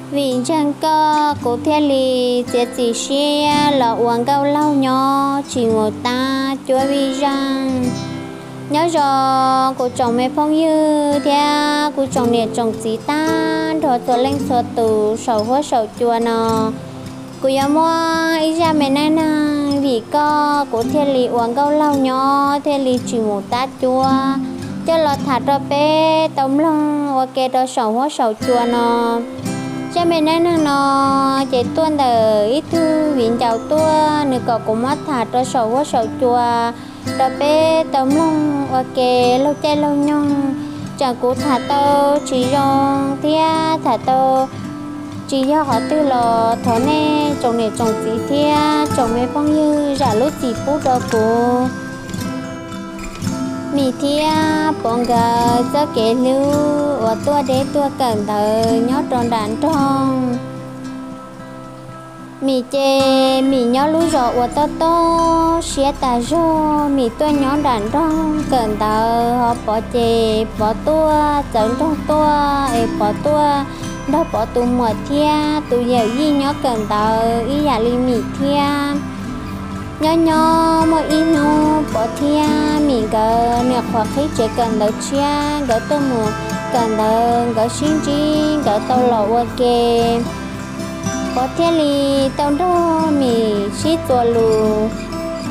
Vim ntseeg koj kuv thiaj li txiav txim siab los ua nkauj laug nyob tsis mus tab cuab vij zeej. Nyob zoo kuv tsoom me phooj ywg thiab kuv tsoom niam tsoom txiv tag nrho txhua leej txhua tus saum huab saum cua no, kuv yuav muab ib zaj me neej neeg vim koj kuv thiaj li ua nkauj laug nyob thiaj li tsis mus tab cuab coj los tham rau peb tau mloog ua ke rau saum huab saum cua no. Zaj me neej neeg no ces tuaj ntawm ib tug viv ncaus tuaj, nws kom kuv muab tham rau saum huab saum cua rau peb tau mloog ua ke laug caij laug nyoog. Tseem kuv tham tau tsis zoo thiab tham tau tsis yog qhov twg los thov nej tsoom niam tsoom txiv thiab tsoom me phooj ywg zam lub txim pub rau kuv. Mim thiab Pov nkawd txoj kev hlub uas tuaj deb tuaj kawm ntawv nyob rau nram nroog. Mim ces Mim nyob lub zos uas tob tob siab tas zog, Mim tuaj nyob nram nroog kawm ntawv, ho Pov ces Pov tuaj txawv nroog tuaj es Pov tuaj nrog Pov tus muam thiab tus yawm yij nyob kawm ntawv ib yam li Mim thiab. Nyob nyob muaj ib hnub Pov thiab Mim nkawd nyuam qhuav qhib tsev kawm ntawv tshiab, nkawd tuaj mus kawm ntawv, nkawd sib ntsib, nkawd tau los ua ke. Pov thiaj li tau nrog Mim sib txuas lus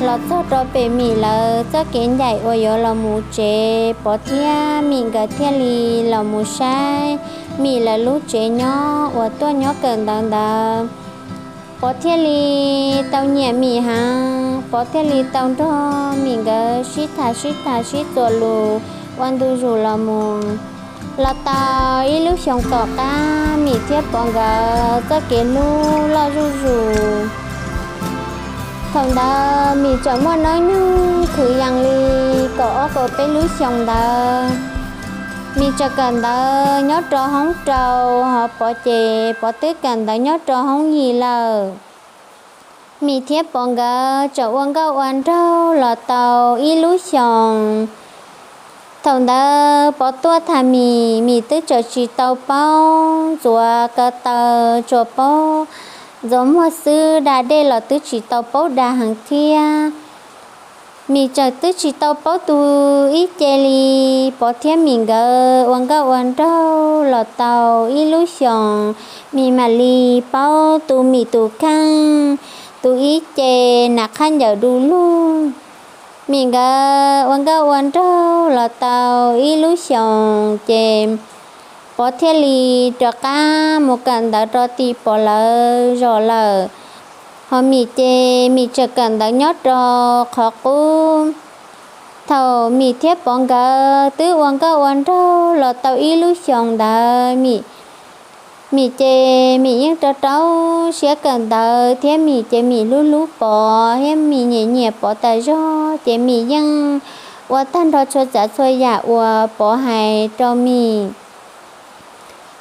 los txog rau pem Mim lawv txoj kev ncaim uas yuav los mus tsev. Pov thiab Mim nkawd thiaj li los mus saib Mim lawv lub tsev nyob uas tuaj nyob kawm ntawv ntawd. Pov thiaj li tau nyiam Mim heev, Pov thiaj li tau nrog Mim nkawd sib tham sib tham sib txuas lus ua ntu zus los mus. Los tau ib lub xyoos tom qab, Mim thiab Pov nkawd txoj kev hlub loj zuj zus. Thaum ntawd Mim tseem muaj noob nyoog khwv yees li kaum ob kaum peb lub xyoos ntawd. Mim tseem kawm ntawv nyob rau hoob rau, ho Pov ces Pov twb kawm ntawv nyob rau hoob yim lawm. Mim thiab Pov nkawd tseem ua nkauj ua nraug los tau ib lub xyoos. Thaum ntawd Pov tuaj tham Mim, Mim twb tseem tsis tau paub ntxuav ko taw, tsuas paub ntxuav muag xwb, da dej los twb tsis tau paub da heev thiab. Mim tseem twb tsis tau paub tu ib ce li. Pov thiab Mim nkawd ua nkauj ua nraug los tau ib lub xyoos, Mim mam li paub tu Mim tus kheej, tu ib ce, nas qhab ncaws du lug. Mim nkawd ua nkauj ua nraug los tau ib lub xyoos ces Pov thiaj li rov qab mus kawm ntawv rau tim Pov lawv zos lawm. Ho Mim ces Mim tseem kawm ntawv nyob rau qhov qub. Thaum Mim thiab Pov nkawd twb ua nkauj ua nraug los tau ib lub xyoos ntawd, Mim ces Mim yeej rau rau siab kawm ntawv thiab, Mim ces Mim hlub hlub Pov thiab, Mim nyiam nyiam Pov tas zog ces Mim yeej ua tag nrho txhua tsav txhua yam uas Pov hais rau Mim.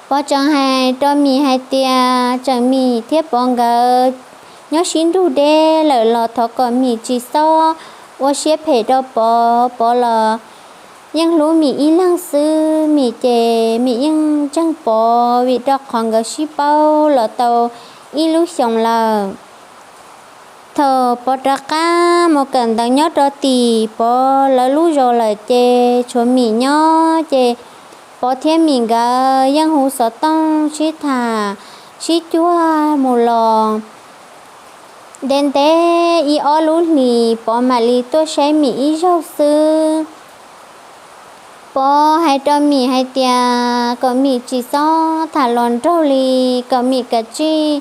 Pov tseem hais rau Mim hais tias tseem Mim thiab Pov nkawd nyob sib nrug deb lawm los thov kom Mim tsis txhob ua siab phem rau Pov, Pov los yeej hlub Mim ib leeg xwb. Mim ces Mim yeej ntseeg Pov vim rau qhov nkawd sib paub los tau ib lub xyoos lawm. Thaum Pov rov qab mus kawm ntawv nyob rau tim Pov lawv lub zos lawm ces tshuav Mim nyob ces Pov thiab Mim nkawd yeej hu xov tooj sib tham sib cuag mus los. Ntev ntev ib ob lub hlis Pov mam li tuaj saib Mim ib zaug xwb. Pov hais rau Mim hais tias kom Mim tsis txhob tham hluas nraug li, kom Mim kav tsij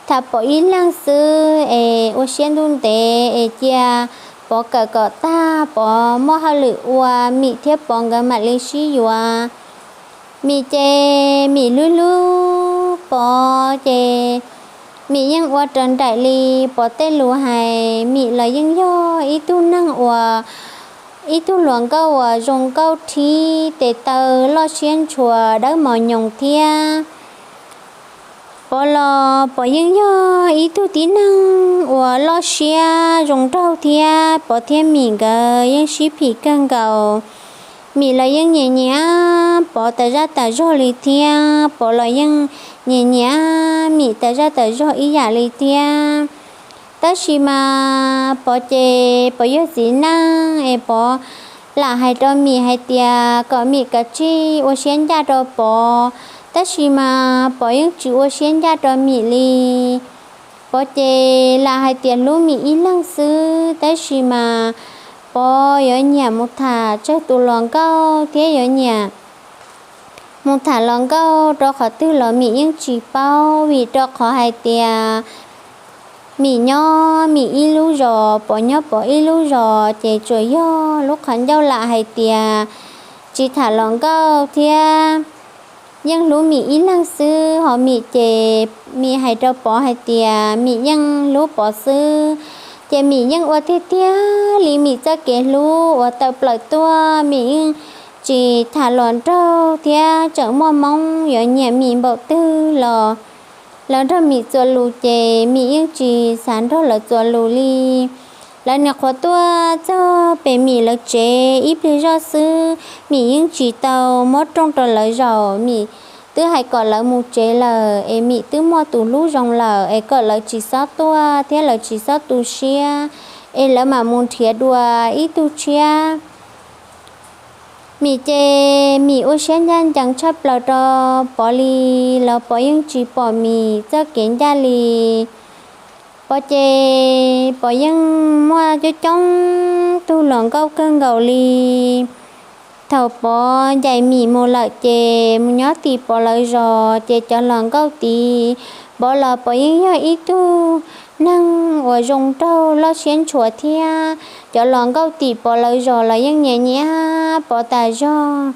tham Pov ib leeg xwb es ua siab ntuj ntev es cia Pov kawm kom tag, Pov muaj hauj lwm ua, Mim thiab Pov nkawd mam li sib yuav. Mim ces Mim hlub hlub Pov ces Mim yeej ua raws nraim li Pov tej lus hais. Mim los yeej yog ib tug neeg uas, ib tug hluas nkauj uas zoo nkauj rhib, tes taw loj siab ntshua, dawb mos nyoos thiab. Pov los Pov yeej yog ib tug tib neeg uas loj siab zoo nraug thiab, Pov thiab Mim nkawd yeej sib phim kawg nkaus. Mim los yeej nyiam nyiam Pov tas zaj tas zog li thiab, Pov los yeej nyiam nyiam Mim tas zaj tas zog ib yam li thiab. Tab sis mas Pov ces Pov yog txiv neej es Pov lam hais rau Mim hais tias kom Mim kav tsij ua siab ncaj rau Pov, tab sis mas Pov yeej tsis ua siab ncaj rau Mim li. Pov ces lam hais tias hlub Mim ib leeg xwb, tab sis mas Pov yuav nyiam mus tham tsawg tus hluas nkauj thiab yuav nyiam mus tham hluas nkauj rau qhov twg los Mim yeej tsis paub, vim rau qhov hais tias Mim nyob Mim ib lub zos, Pov nyob Pov ib lub zos, ces tsuas yog lub qhov ncauj lam hais tias tsis tham hluas nkauj thiab yeej hlub Mim ib leeg xwb. Ho Mim ces Mim hais rau Pov hais tias Mim yeej hlub Pov xwb, ces Mim yeej ua tiag tiag li Mim txoj kev hlub uas tawm plaws tuaj. Mim yeej tsis tham hluas nraug thiab tseem muaj hmoob yuav nyiam Mim npaum twg los lawv nrog Mim txuas lus ces Mim yeej tsis xav nrog lawv txuas lus li. Lawv niam qhuav tuaj txog pem Mim lawv tsev ib pliag zoj xwb, Mim yeej tsis tau muab rooj rau lawv zaum. Mim twb hais kom lawv mus tsev lawm es Mim twb muaj tus hlub zoo lawm es kom lawv tsis txhob tuaj thiab lawv tsis txhob tu siab, es lawv mam mus nrhiav dua ib tug tshiab. Mim ces Mim ua siab ncaj ncees tshaj plaws rau Pov li, los Pov yeej tsis pom Mim txoj kev ncaj li. Pov ces Pov yeej muaj coob coob tug hluas nkauj kawg nkaus li. Thaum Pov ncaim Mim mus lawm ces mus nyob tim Pov lawv zos ces cov hluas nkauj tim Pov los Pov yeej yog ib tug neeg uas zoo nraug loj siab ntshua thiab. Cov hluas nkauj tim Pov lawv zos los yeej nyiam nyiam Pov tas zog.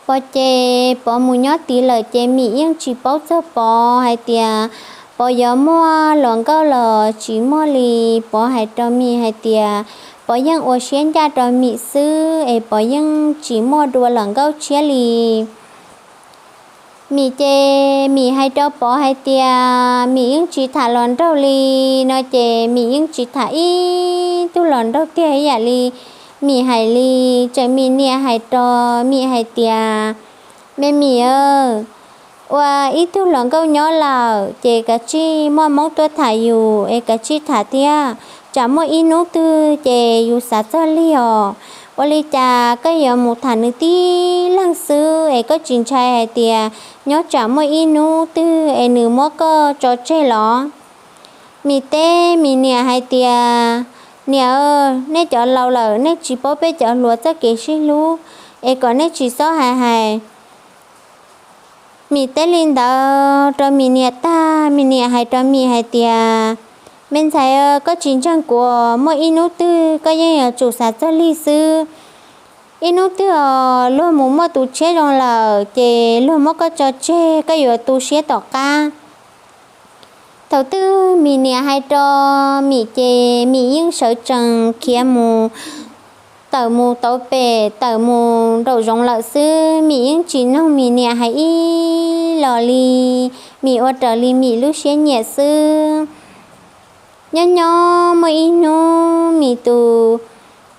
Pov ces Pov mus nyob tid lawm ces Mim yeej tsis paub txog Pov hais tias Pov yuav muaj hluas nkauj los tsis muaj li. Pov hais rau Mim hais tias Pov yeej ua siab ncaj rau Mim xwb es Pov yeej tsis muaj dua hluas nkauj tshiab li. Mim ces Mim hais rau Pov hais tias Mim yeej tsis tham hluas nraug li no ces Mim yeej tsis tham ib tug hluas nraug tiag ib yam li Mim hais li. Txawm Mim niam hais rau Mim hais tias, me Mim, ua ib tug hluas nkauj nyob lawm ces kav tsij muaj hmoob tuaj tham yus es kav tsij tham thiab, tsam muaj ib hnub twg ces yus xav txog lig os. Ua li cas koj yuav mus tham nws tib leeg xwb es koj tsis ntshai hais tias nyob tsam muaj ib hnub twg es nws muab koj tso tseg los? Mim teb Mim niam hais tias, niam, nej cov laus lawm nej tsis paub peb cov hluas txoj kev sib hlub, es kom nej tsis txhob hais hais. Mim teb li ntawd rau Mim niam tag, Mim niam hais rau Mim hais tias, me ntxhais, koj tsis ntseeg kuv, muaj ib hnub twg koj yeej yuav tsum xav txog lig xwb. Ib hnub twg os luag mus muaj tus tshiab zoo lawm ces luag muab koj tso tseg, koj yuav tu siab tom qab. Thaum twg Mim niam hais rau Mim ces Mim yeej sawv tsees khiav mus, tawm mus tauv pem, tawm mus nraum zoov lawm xwb. Mim yeej tsis noog Mim niam hais ib los li, Mim ua raws li Mim lub siab nyiam xwb. Nyob nyob muaj ib hnub Mim tus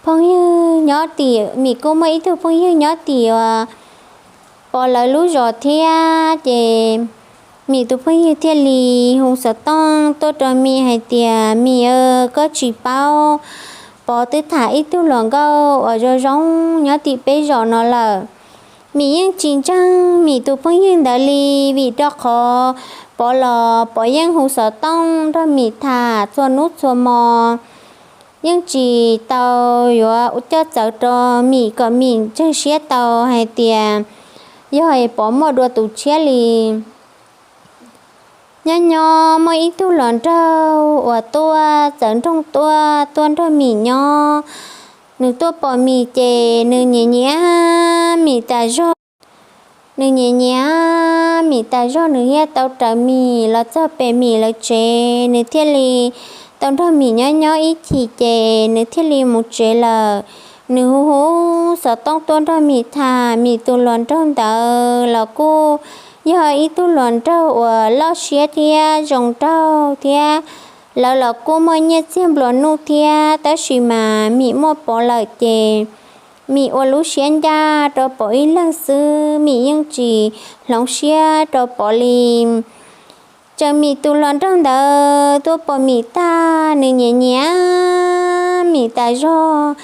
phooj ywg nyob tim, Mim kuj muaj ib tug phooj ywg nyob tim uas Pov lawv lub zos thiab ces Mim tus phooj ywg thiaj li hu xov tooj tuaj rau Mim hais tias, Mim, koj tsis paub, Pov twb tham ib tug hluas nkauj uas zoo zoo nyob tim peb zos no lawm. Mim yeej tsis ntseeg Mim tus phooj ywg ntawd li, vim rau qhov Pov los Pov yeej hu xov tooj nrog Mim tham txhua hnub txhua hmo, yeej tsis tau yuav coj txawv rau Mim kom Mim ntseeg siab tau hais tias yog Pov muaj dua tus tshiab li. Nyob nyob muaj ib tug hluas nraug uas tuaj txawv nroog tuaj, tuaj nrog Mim nyob. Nws tuaj pom Mim ces nws nyiam nyiam Mim tas zog. Nws nyiam nyiam Mim tas zog, nws thiaj tau raws Mim los txog pem Mim lawv tsev, nws thiaj li tau nrog Mim nyob nyob ib chim ces nws thiaj li mus tsev lawm. Nws hu hu xov tooj tuaj nrog Mim tham, Mim tus hluas nraug ntawd los kuj yog ib tug hluas nraug uas loj siab thiab zoo nraug thiab, lawv los kuj muaj nyiaj txiag nplua nuj thiab, tab sis mas Mim muaj Pov lawm ces Mim ua lub siab ncaj rau Pov ib leeg xwb, Mim yeej tsis hloov siab rau Pov li. Txawm Mim tus hluas nraug ntawd tuaj pom Mim tag, nws nyiam nyiam Mim tas zog.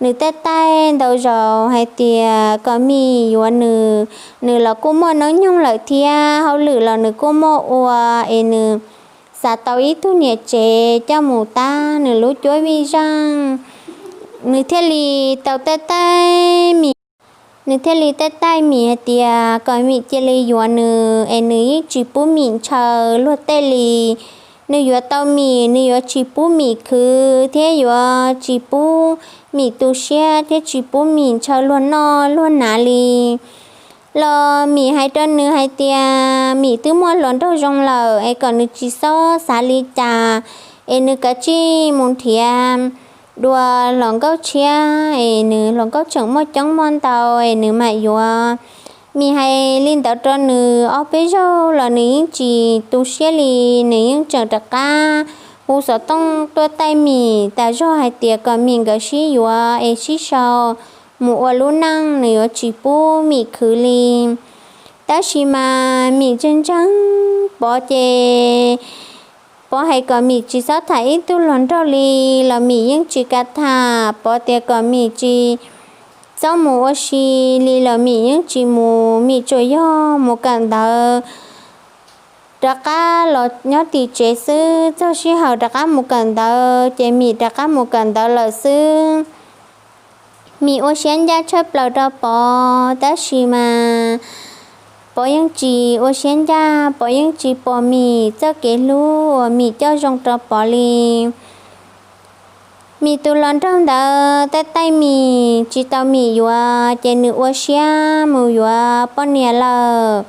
Nws taij taij ntau zaus hais tias kom Mim yuav nws, nws los kuj muaj hnub nyoog lawm thiab, hauj lwm los nws kuj muaj ua, es nws xav tau ib tug niam tsev coj mus tab nws lub cuab vij zeej. Nws thiaj li tau taij taij Mim, nws thiaj li taij taij Mim hais tias kom Mim cia li yuav nws, es nws yeej tsis pub Mim ntshaw luag tej li. Nws yuav tau Mim, nws yuav tsis pub Mim khwv thiab yuav tsis pub Mim tu siab thiab tsis pub Mim ntshaw luag noj luag hnav li. Los Mim hais rau nws hais tias Mim twb muaj hluas nraug zoo lawm, es kom nws tsis txhob xav li cas, es nws kav tsij mus nrhiav dua hluas nkauj tshiab, es nws hluas nkauj tseem muaj coob muaj ntau, es nws mam yuav. Mim hais li ntawd rau nws ob peb zaug los nws yeej tsis tu siab li, nws yeej tseem rov qab hu xov tooj tuaj taij Mim tas zog hais tias kom Mim nkawd sib yuav es sib sau mus ua lub neej, nws yuav tsis pub Mim khwv li. Tab sis mas Mim ntseeg ntseeg Pov ces Pov hais kom Mim tsis txhob tham ib tug hluas nraug li los Mim yeej tsis kam tham. Pov tias kom Mim tsis txhob mus ua si li los Mim yeej tsis mus, Mim tsuas yog mus kawm ntawv rov qab los nyob tim tsev xwb, txog sij hawm rov qab mus kawm ntawv ces Mim rov qab mus kawm ntawv lawm xwb. Mim ua siab ncaj tshaj plaws rau Pov, tab sis mas Pov yeej tsis ua siab ncaj, Pov yeej tsis pom Mim txoj kev hlub uas Mim coj zoo rau Pov li. Mim tus hluas nraug ntawd taij taij Mim, tsis tau Mim yuav ces nws ua siab mus yuav poj niam lawm.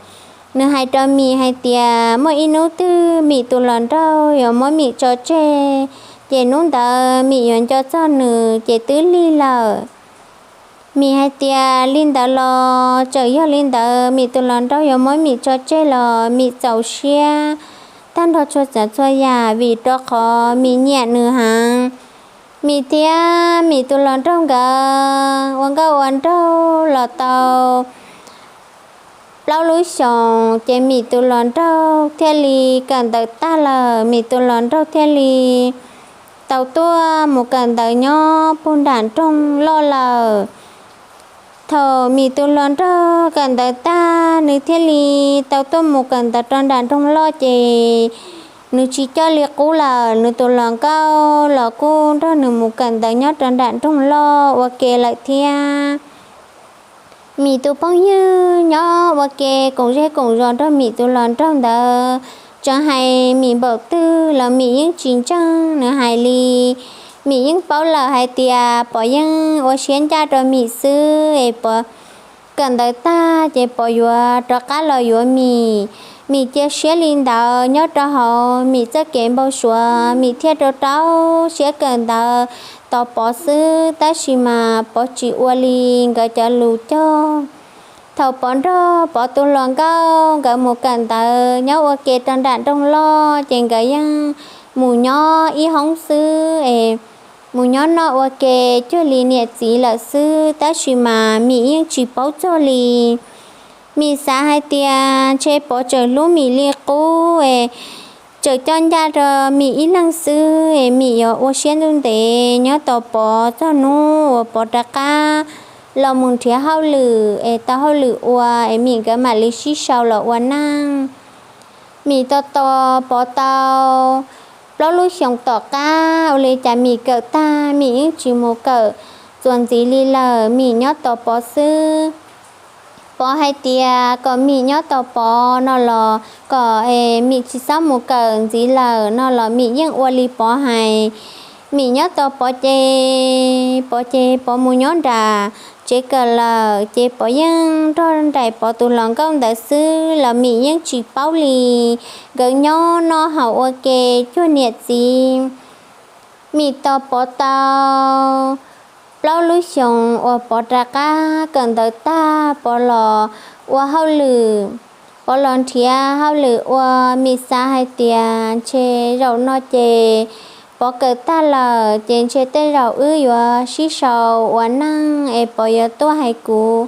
Nws hais rau Mim hais tias muaj ib hnub twg Mim tus hluas nraug yuav muab Mim tso tseg, ces hnub ntawd Mim yuav nco txog nws ces twb lig lawm. Mim hais tias li ntawd los txawm yog li ntawd Mim tus hluas nraug yuav muab Mim tso tseg los Mim txaus siab tag nrho txhua tsav txhua yam vim rau qhov Mim nyiam nws heev. Mim thiab Mim tus hluas nraug nkawd ua nkauj ua nraug los tau plaub lub xyoos ces Mim tus hluas nraug thiaj li kawm ntawv tag lawm, Mim tus hluas nraug thiaj li tau tuaj mus kawm ntawv nyob puag nram nroog loj lawm. Thaum Mim tus hluas nraug kawm ntawv tag, nws thiaj li tau tuaj mus kawm ntawv rau nram nroog loj ces nws tsis coj li qub lawm, nws tus hluas nkauj los kuj nrog nws mus kawm ntawv nyob rau nram nroog loj ua ke lawm thiab. Mim tus phooj ywg nyob ua ke koom zej koom zos nrog Mim tus hluas nraug ntawd tseem hais Mim npaum twg los Mim yeej tsis ntseeg nws hais li. Mim yeej paub lawm hais tias Pov yeej ua siab ncaj rau Mim xwb es Pov kawm ntawv tag ces Pov yuav rov qab los yuav Mim. Mim cia siab li ntawd nyob rau hauv Mim txoj kev npau suav, Mim thiaj rau rau siab kawm ntawv tos Pov xwb, tab sis mas Pov tsis ua li nkawd cov lus cog. Thaum Pov nrog Pov tus hluas nkauj nkawd mus kawm ntawv nyob ua ke rau nram nroog loj ces nkawd yeej mus nyob ib hoob xwb es mus nyob noj ua ke cuag li niam txiv lawm xwb, tab sis mas Mim yeej tsis paub txog li. Mim xav hais tias ntshe Pov tseem hlub Mim li qub es tseem coj ncaj rau Mim ib leeg xwb es Mim yuav ua siab ntuj ntev nyob tos Pov txog hnub uas Pov rov qab los mus nrhiav hauj lwm es tau hauj lwm ua es Mim nkawd mam li sib sau los ua neej. Mim tos tos Pov tau plaub lub xyoos tom qab, ua li cas Mim kawm tag Mim yeej tsis mus kawm txuas ntxiv li lawm, Mim nyob tos Pov xwb. Pov hais tias kom Mim nyob tos Pov no los kom es Mim tsis txhob mus kawm ntxiv lawm no los Mim yeej ua li Pov hais. Mim nyob tos Pov ces Pov ces Pov mus nyob nram tsev kawm lawm ces Pov yeej nrog nraim Pov tus hluas nkauj ntawd xwb los Mim yeej tsis paub li. Nkawd nyob noj haus ua ke cuag niam txiv. Mim tos Pov tau plaub lub xyoos uas Pov rov qab kawm ntawv tag Pov los ua hauj lwm, Pov los nrhiav hauj lwm ua. Mim xav hais tias ntshe zaum no ces Pov kawm tag lawm ces ntshe tej zaum wb yuav sib sau ua neej es Pov yuav tuaj hais kuv,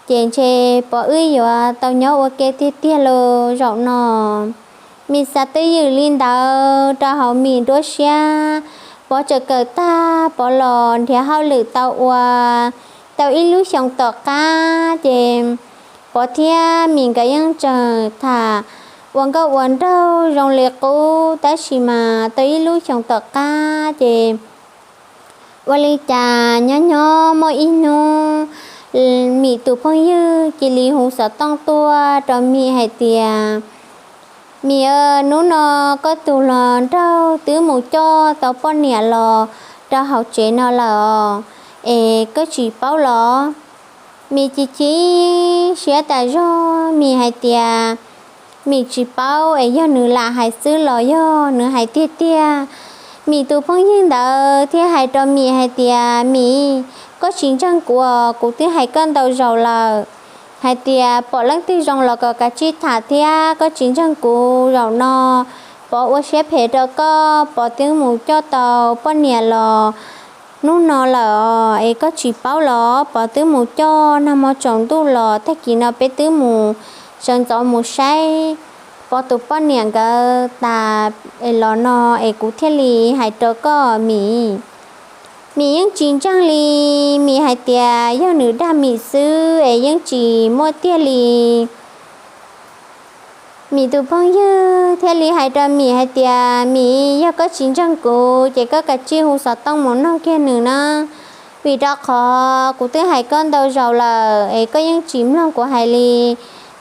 ces ntshe Pov wb yuav tau nyob ua ke tiag tiag los zaum no. Mim xav twj ywm li ntawd rau hauv Mim nruab siab. Pov txawm kawm tag Pov los nrhiav hauj lwm tau ua tau ib lub xyoos tom qab ces Pov thiab Mim nkawd yeej tseem tham ua nkauj ua nraug zoo li qub, tab sis mas tau ib lub xyoos tom qab ces ua li cas nyob nyob muaj ib hnub Mim tus phooj ywg cia li hu xov tooj tuaj rau Mim hais tias, Mim, hnub no koj tus hluas nraug twb mus coj tau poj niam los rau hauv tsev no lawm os, es koj tsis paub los? Mim chim chim siab tas zog, Mim hais tias Mim tsis paub es yog nws lam hais xwb los yog nws hais tiag tiag. Mim tus phooj ywg ntawd thiaj hais rau Mim hais tias, Mim, koj tsis ntseeg kuv os, kuv twb hais koj ntau zaus lawm hais tias pom leej twg zoo los kom kav tsij tham thiab, koj tsis ntseeg kuv. Zaum no Pov ua siab phem rau koj, Pov twb mus coj tau poj niam los hnub no lawm os, es koj tsis paub los? Pov twb mus coj nag hmo tsaus ntuj los, tag kis no peb twb mus sawv ntxov mus saib Pov tus poj niam nkawd tas es los no es kuv thiaj li hais rau koj, Mim. Mim yeej tsis ntseeg li, Mim hais tias yog nws dag Mim xwb es yeej tsis muaj tiag li. Mim tus phooj ywg thiaj li hais rau Mim hais tias, Mim, yog koj tsis ntseeg kuv ces koj kav tsij hu xov tooj mus noog kiag nws na, vim rau qhov kuv twb hais koj ntau zaus lawm es koj yeej tsis mloog kuv hais li.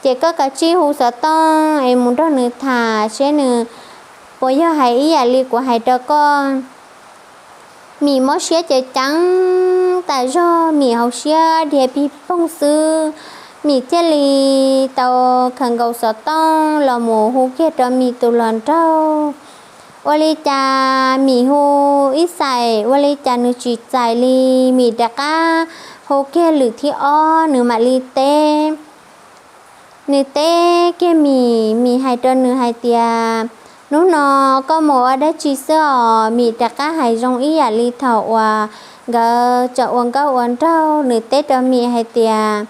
Ces koj kav tsij hu xov tooj es mus nrog nws tham seb nws puas yog hais ib yam li kuv hais rau koj. Mim mob siab ceev ceev tas zog, Mim hauv siab dhia pig poog xwb. Mim thiaj li tau khaws nkaus xov tooj los mus hu kiag rau Mim tus hluas nraug. Ua li cas Mim hu ib xais ua li cas nws tsis txais li. Mim rov qab hu kiag lwm thib ob, nws mam li teb. Nws teb kiag Mim, Mim hais rau nws hais tias, Hnub no koj mus ua dab tsi xwb os? Mim rov qab hais zoo ib yam li thaum uas nkawd tseem ua nkauj ua nraug. Nws teb rau Mim hais tias,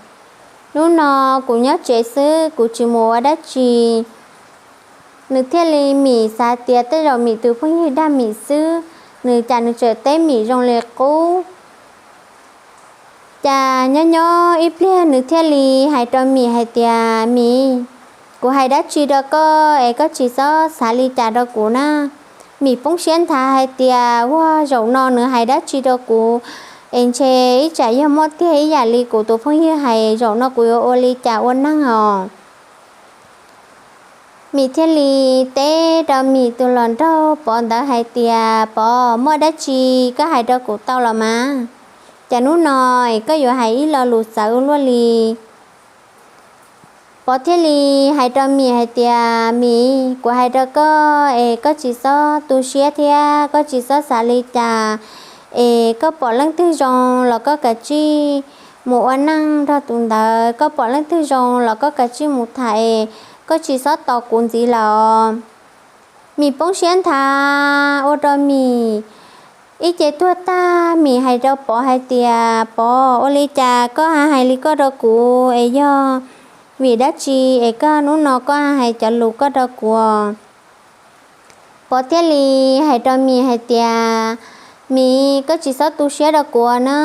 Hnub no kuv nyob tsev xwb, kuv tsis mus ua dab tsi. Nws thiaj li, Mim xav tias tej zaum Mim tus phooj ywg dag Mim xwb, nws cas nws tseem teb Mim zoo li qub. Cas nyob nyob ib pliag nws thiaj li hais rau Mim hais tias, Mim, kuv hais dab tsi rau koj es koj tsis txhob xav li cas rau kuv na. Mim poob siab nthav hais tias, Ua, zaum no nws hais dab tsi rau kuv es ntshe ib tsam yog muaj tiag ib yam li kuv tus phooj ywg hais, zaum no kuv yuav ua li cas ua neej os? Mim thiaj li teb rau Mim tus hluas nraug Pov ntawd hais tias, Pov, muaj dab tsi koj hais rau kuv tau los mas, cas hnub no es koj yuav hais ib lo lus txawv luaj li? Pov thiaj li hais rau Mim hais tias, Mim, kuv hais rau koj es koj tsis txhob tu siab thiab koj tsis txhob xav li cas, es koj pom leej twg zoo los koj kav tsij mus ua neej nrog tus ntawd, koj pom leej twg zoo los koj kav tsij mus tham es koj tsis txhob tos kuv ntxiv lawm. Mim poob siab nthav ua rau Mim ib ce tuag tag. Mim hais rau Pov hais tias, Pov, ua li cas koj hais li koj rau kuv es yog vim dab tsi es koj hnub no koj hais cov lus koj rau kuv? Pov thiaj li hais rau Mim hais tias, Mim, koj tsis txhob tu siab rau kuv na,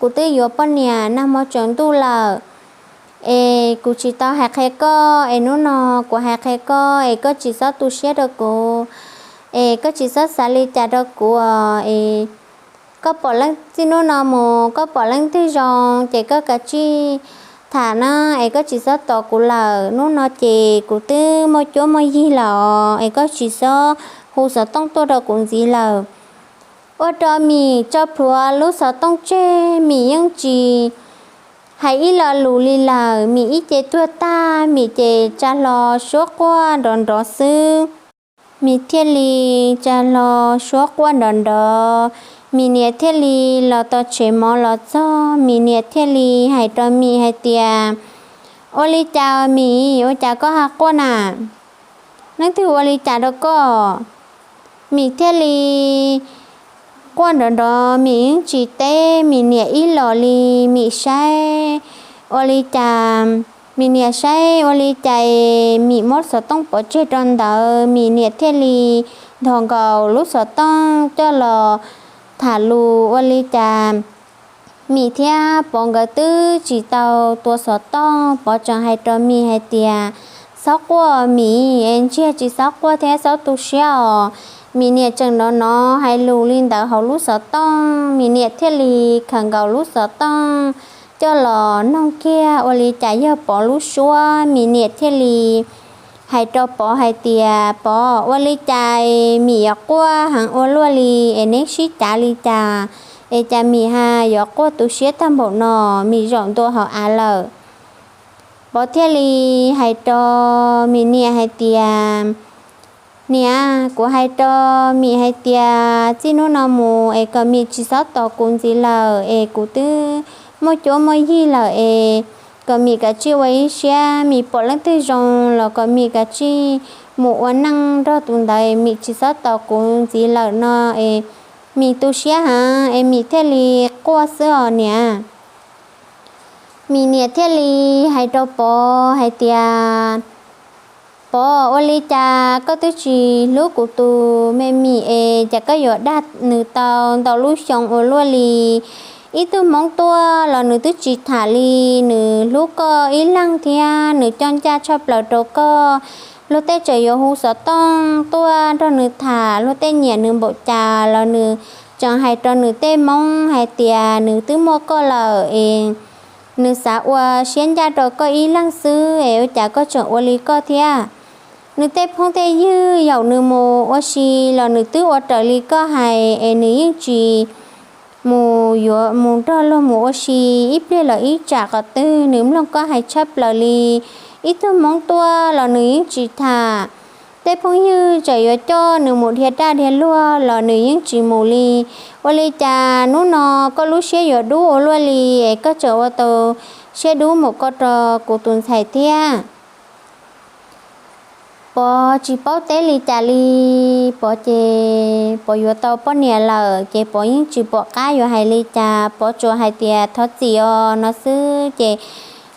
kuv twb yuav poj niam nag hmo tsaus ntuj lawm, es kuv tsis tau hais qhia koj, es hnub no kuv hais qhia koj es koj tsis txhob tu siab rau kuv, es koj tsis txhob xav li cas rau kuv os, es koj pom leej, txij hnub no mus koj pom leej twg zoo ces koj kav tsij tham na, es koj tsis txhob tos kuv lawm. Hnub no ces kuv twb muaj cuab muaj yig lawm es koj tsis txhob hu xov tooj tuaj rau kuv ntxiv lawm. Ua rau Mim tso plhuav lub xov tooj tseg, Mim yeej tsis hais ib lo lus li lawm. Mim ib ce tuag tag, Mim ces tsa hlo suab quaj nrov nrov xwb. Mim thiaj li tsa hlo suab quaj nrov nrov. Mim niam thiaj li los tom tsev mov los txog, Mim niam thiaj li hais rau Mim hais tias, Ua li cas Mim, ua cas koj ha quaj na? Leej twg ua li cas rau koj? Mim thiaj li quaj nrov nrov, Mim yeej tsis teb Mim niam ib los li. Mim saib ua li cas, Mim niam saib ua li cas es Mim muab xov tooj pov tseg rau ntawd, Mim niam thiaj li nthos nkaus lub xov tooj coj los tham lus ua li cas Mim thiab Pov nkawd twb tsis tau tua xov tooj. Pov tseem hais rau Mim hais tias, Txhob quaj Mim, es ntsiag tsis txhob quaj thiab txhob tu siab os. Mim niam tseem nov nov hais lus li ntawd hauv lub xov tooj, Mim niam thiaj li khaws nkaus lub xov tooj coj los noog kiag ua li cas yog Pov lub suab. Mim niam thiaj li hais rau Pov hais tias, Pov, ua li cas Mim yuav quaj heev ua luaj li es neb sib cav li cas es cas Mim ha yuav quaj tu siab tag npaum no, Mim zaum ntua hauv av lawm. Pov thiaj li hais rau Mim niam hais tias, Niam, kuv hais rau Mim hais tias txij hnub no mus es kom Mim tsis txhob tos kuv ntxiv lawm es kuv twb muaj cuab muaj yig lawm es kom Mim kav tsij ua ib siab, Mim pom leej twg zoo los kom Mim kav tsij mus ua neej nrog tus ntawd, Mim tsis txhob tos kuv ntxiv lawm no es Mim tu siab heev es Mim thiaj li quaj xwb os niam. Mim niam thiaj li hais rau Pov hais tias, Pov, ua li cas koj twb tsis hlub kuv tus me Mim es cas koj yuav dag nws tau ntau lub xyoo ua luaj li? Ib tug Hmoob tuaj los nws twb tsis tham li, nws hlub koj ib leeg thiab nws coj ncaj tshaj plaws rau koj. Luag tej tseem yuav hu xov tooj tuaj nrog nws tham, luag tej nyiam nws npaum cas los nws tseem hais rau nws tej Hmoob hais tias nws twb muaj koj lawm es nws xav ua siab ncaj rau koj ib leeg xwb es ua cas koj tseem ua li koj thiab. Nws tej phooj tej ywg yaum nws mus ua si los nws twb ua raws li koj hais es nws yeej tsis mus yuav mus nrog luag mus ua si ib pliag los ib tsam qhov twg, nws mloog koj hais tshaj plaws li. Ib tug Hmoob tuaj los nws yeej tsis tham. Tej phooj ywg tseem yuav coj nws mus dhia daj dhia luag los nws yeej tsis mus li. Ua li cas hnub no koj lub siab yuav dub ua luaj li es koj tseem ua tau siab dub mus koj rau kuv tus ntxhais thiab? Pov tsis paub teb li cas li. Pov ces Pov yuav tau poj niam lawm ces Pov yeej tsis pom qab yuav hais li cas, Pov tsuas hais tias thov txim os no xwb ces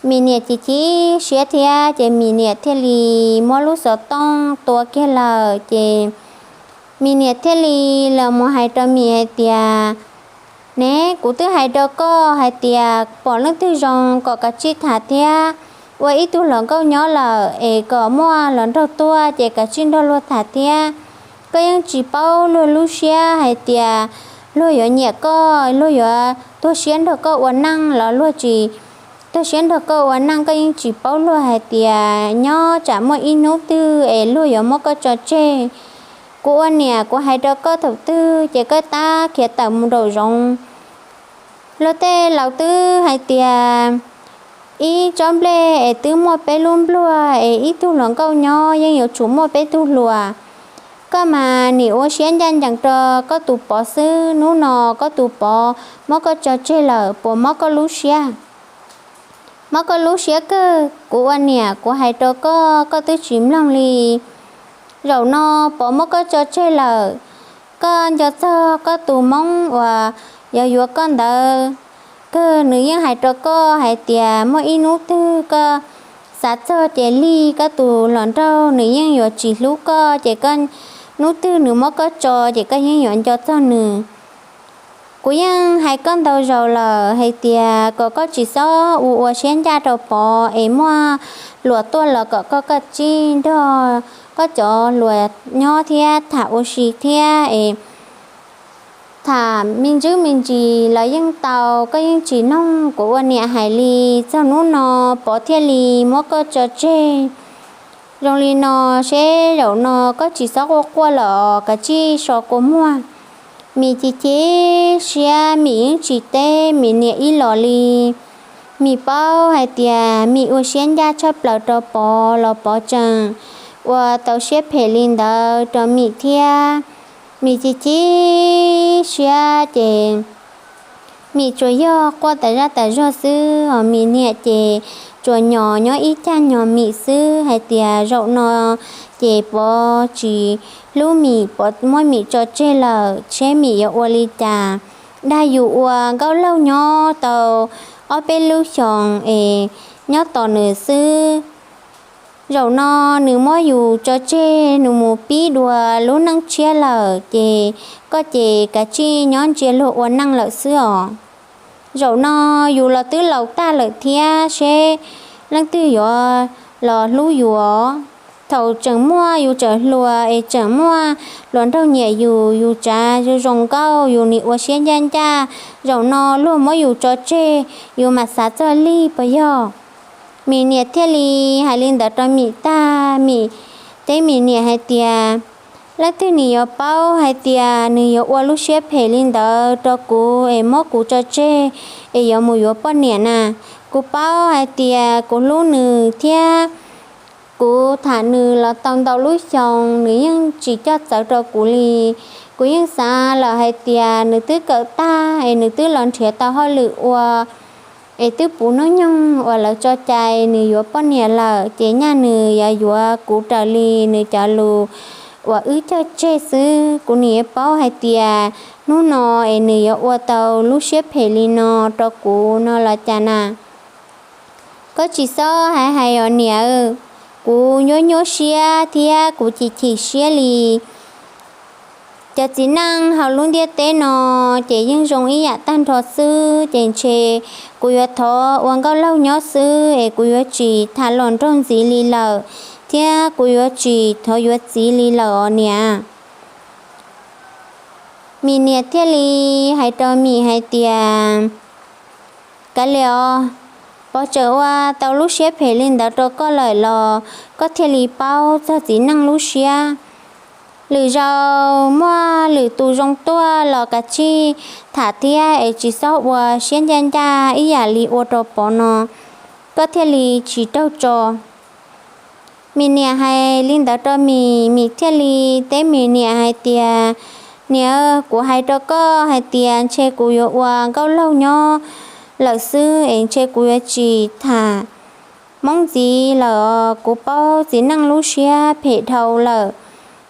Mim niam chim chim siab thiab ces Mim niam thiaj li muab lub xov tooj tua kiag lawm ces Mim niam thiaj li los mus hais rau Mim hais tias, Ne, kuv twb hais rau koj hais tias pom leej twg zoo kom kav tsij tham thiab, ua ib tug hluas nkauj nyob lawm es kom muaj hluas nraug tuaj ces kav tsij nrog luag tham thiab. Koj yeej tsis paub luag lub siab hais tias luag yuav nyiam koj, luag yuav tuag siab nrog koj ua neej los luag tsis tuag siab nrog koj ua neej, koj yeej tsis paub luag hais tias nyob tsam muaj ib hnub twg es luag yuav muab koj tso tseg. Kuv ua niam kuv hais rau koj thaum twg ces koj tab khiav tawm mus nraum zoov. Luag tej laus twb hais tias ib tsob nplej es twb muaj peb lub npluag es ib tug hluas nkauj nyob yeej yuav tsum muaj peb tug hluas. Koj mas nim ua siab ncaj ncees rau koj tus Pov xwb, hnub no koj tus Pov muab koj tso tseg lawm puas mob koj lub siab? Mob koj lub siab kawg, kuv ua niam kuv hais rau koj, koj twb tsis mloog li. Zaum no Pov muab koj tso tseg lawm, koj nco txog koj tus Hmoob uas yuav yuav koj ntawd, kawg nws yeej hais rau koj hais tias muaj ib hnub twg koj xav txog ces lig koj tus hluas nraug nws yeej yuav tsis hlub koj ces koj, hnub twg nws muab koj tso ces koj yeej yuav nco txog nws. Kuv yeej hais koj ntau zaus lawm hais tias kom koj tsis txhob ua ua siab ncaj rau Pov es muaj hluas tuaj los kom koj, koj tsij nrog koj cov hluas nyob thiab tham ua si thiab es tham me ntsis me ntsis los yeej tau, koj yeej tsis noog kuv ua niam hais li, txog hnub no Pov thiaj li muab koj tso tseg. Zoo li no, seb zaum no koj tsis txhob quaj quaj lawm, kav tsij so kua muag. Mim chim chim siab, Mim yeej tsis teb Mim niam ib los li. Mim paub hais tias Mim ua siab ncaj tshaj plaws rau Pov los Pov tseem ua tau siab phem li ntawd rau Mim thiab. Mim chim chim siab ces Mim tsuas yog quaj tas zaj tas zog xwb os. Mim niam ces tsuas nyos nyob ib cag nyos Mim xwb hais tias zaum no ces Pov tsis hlub Mim, Pov muab Mim tso tseg lawm, seb Mim yuav ua li cas. Dag yus ua nkauj laug nyob tau ob peb lub xyoos es nyob tos nws xwb. Zaum no nws muab yus tso tseg, nws mus pib dua lub neej tshiab lawm, ces koj ces kav tsij nyob ntsia luag ua neej lawm xwb os. Zaum no yus los twb laus tag lawm thiab, seb leej twg yuav los hlub yus. Thaum tseem muaj yus tseem hluas es tseem muaj hluas nraug nyiam yus, yus tsav zoo zoo nkauj, yus nim ua siab ncaj ncaj. Zaum no luag muab yus tso tseg, yus mam xav txog lig puas yog? Mim niam thiaj li hais li ntawd rau Mim tag, Mim teb Mim niam hais tias, leej twg nim yuav paub hais tias nws yuav ua lub siab phem li ntawd rau kuv es muab kuv tso tseg es yuav mus yuav poj niam na. Kuv paub hais tias kuv hlub nws thiab kuv tham nws los tau ntau lub xyoo, nws yeej tsis coj txawv rau kuv li. Kuv yeej xav lawm hais tias nws twb kawm tag es nws twb los nrhiav tau hauj lwm ua es twb puv hnub nyoog uas lawv tso cai nws yuav poj niam lawm, ces nyaj nws yuav yuav kuv raws li nws cov lus uas wb cog tseg xwb. Kuv nim yuav paub hais tias hnub no es nws yuav ua tau lub siab phem li no rau kuv no los cas na. Koj tsis txhob hais hais os niam, kuv nyuaj nyuaj siab thiab kuv chim chim siab li. Cov txiv neej hauv lub ntiaj teb no ces yeej zoo ib yam tag nrho xwb, ces ntshe kuv yuav thov ua nkauj laug nyob xwb es kuv yuav tsis tham los nraug ntxiv li lawm, thiab kuv yuav tsis thov yuav txiv li lawm os niam. Mim niam thiaj li hais rau Mim hais tias, kav liam os, Pov tseem ua tau lub siab phem li ntawd rau koj lawm los koj thiaj li paub txog txiv neej lub siab. Lwm zaus muaj lwm tus zoo tuaj los kav tsij tham thiab es tsis txhob ua siab ncaj ncaj ib yam li ua rau Pov no, koj thiaj li tsis raug tso. Mim niam hais li ntawd rau Mim, Mim thiaj li teb Mim niam hais tias, niam, kuv hais rau koj hais tias ntshe kuv yuav ua nkauj laug nyob lawm xwb es ntshe kuv yuav tsis tham Hmoob ntxiv lawm os, kuv paub txiv neej lub siab phem dhau lawm.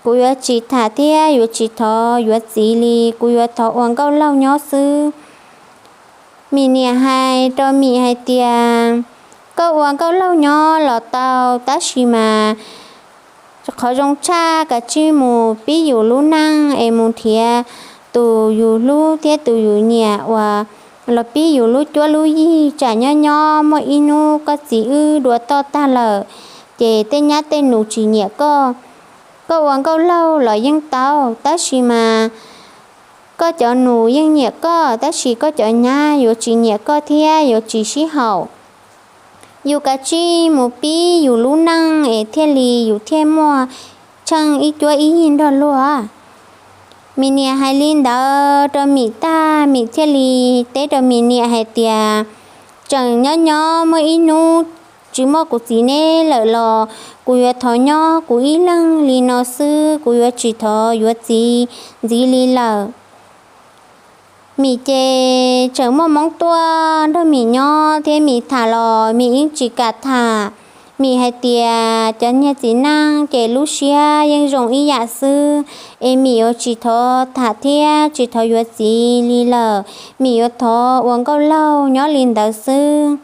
Kuv yuav tsis tham thiab yuav tsis thov yuav txiv li, kuv yuav thov ua nkauj laug nyob xwb. Mim niam hais rau Mim hais tias, koj ua nkauj laug nyob los tau, tab sis mas qhov zoo tshaj kav tsij mus pib yus lub neej es mus nrhiav tus yus hlub thiab tus yus nyiam uas los pib yus lub cuab lub yig, tsam nyob nyob muaj ib hnub koj txiv wb dua toj tag lawm, ces tej nyab tej nus tsis nyiam koj. Koj ua nkauj laug los yeej tau, tab sis mas koj cov nus yeej nyiam koj, tab sis koj cov nyab yuav tsis nyiam koj thiab yuav tsis sib haum. Yus kav tsij mus pib yus lub neej es thiaj li yus thiaj muaj tsheej ib cuab ib yig nrog luag. Mim niam hais li ntawd rau Mim tag, Mim thiaj li teb rau Mim niam hais tias, tseem nyob nyob muaj ib hnub tsis muaj kuv txiv neb lawm los kuv yuav thov nyob kuv ib leeg li no xwb, kuv yuav tsis thov yuav txiv ntxiv li lawm. Mim ces tseem muaj Hmoob tuaj nrog Mim nyob thiab Mim tham los Mim yeej tsis kam tham. Mim hais tias cov niag txiv neej ces lub siab yeej zoo ib yam xwb, es Mim yuav tsis thov tham thiab tsis thov yuav txiv li lawm, Mim yuav thov ua nkauj laug nyob li ntawd xwb.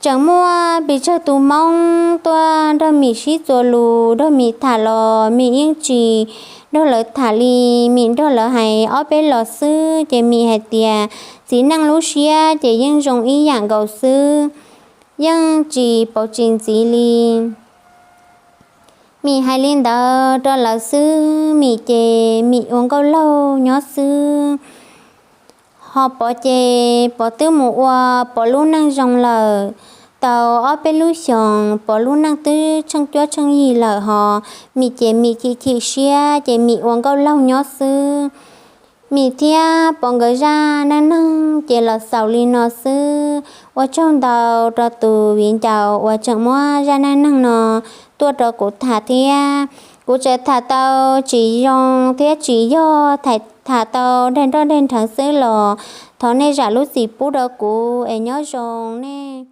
Tseem muaj pes tsawg tus Hmoob tuaj nrog Mim sib txuas lus, nrog Mim tham los Mim yeej tsis nrog lawv tham li. Mim nrog lawv hais ob peb los xwb ces Mim hais tias txiv neej lub siab ces yeej zoo ib yam nkaus xwb, yeej tsis pauv tsis ntxiv li. Mim hais li ntawd rau lawv xwb, Mim ces Mim ua nkauj laug nyob xwb. Ho Pov ces Pov twb mus ua Pov lub neej zoo lawm tau ob peb lub xyoos, Pov lub neej twb tsheej cuab tsheej yig lawm, ho Mim ces Mim chim chim siab ces Mim ua nkauj laug nyob xwb. Mim thiab Pov nkawd zaj neej neeg ces los xaus li no xwb. Ua tsaug ntau rau tus viv ncaus uas tseem muab zaj neej neeg no tuaj rau kuv tham thiab. Kuv tseem tham tau tsis zoo thiab tsis yog, tham tau daig nroj daig nrheev xwb los thov nej zam lub txim pub rau kuv es nyob zoo nej.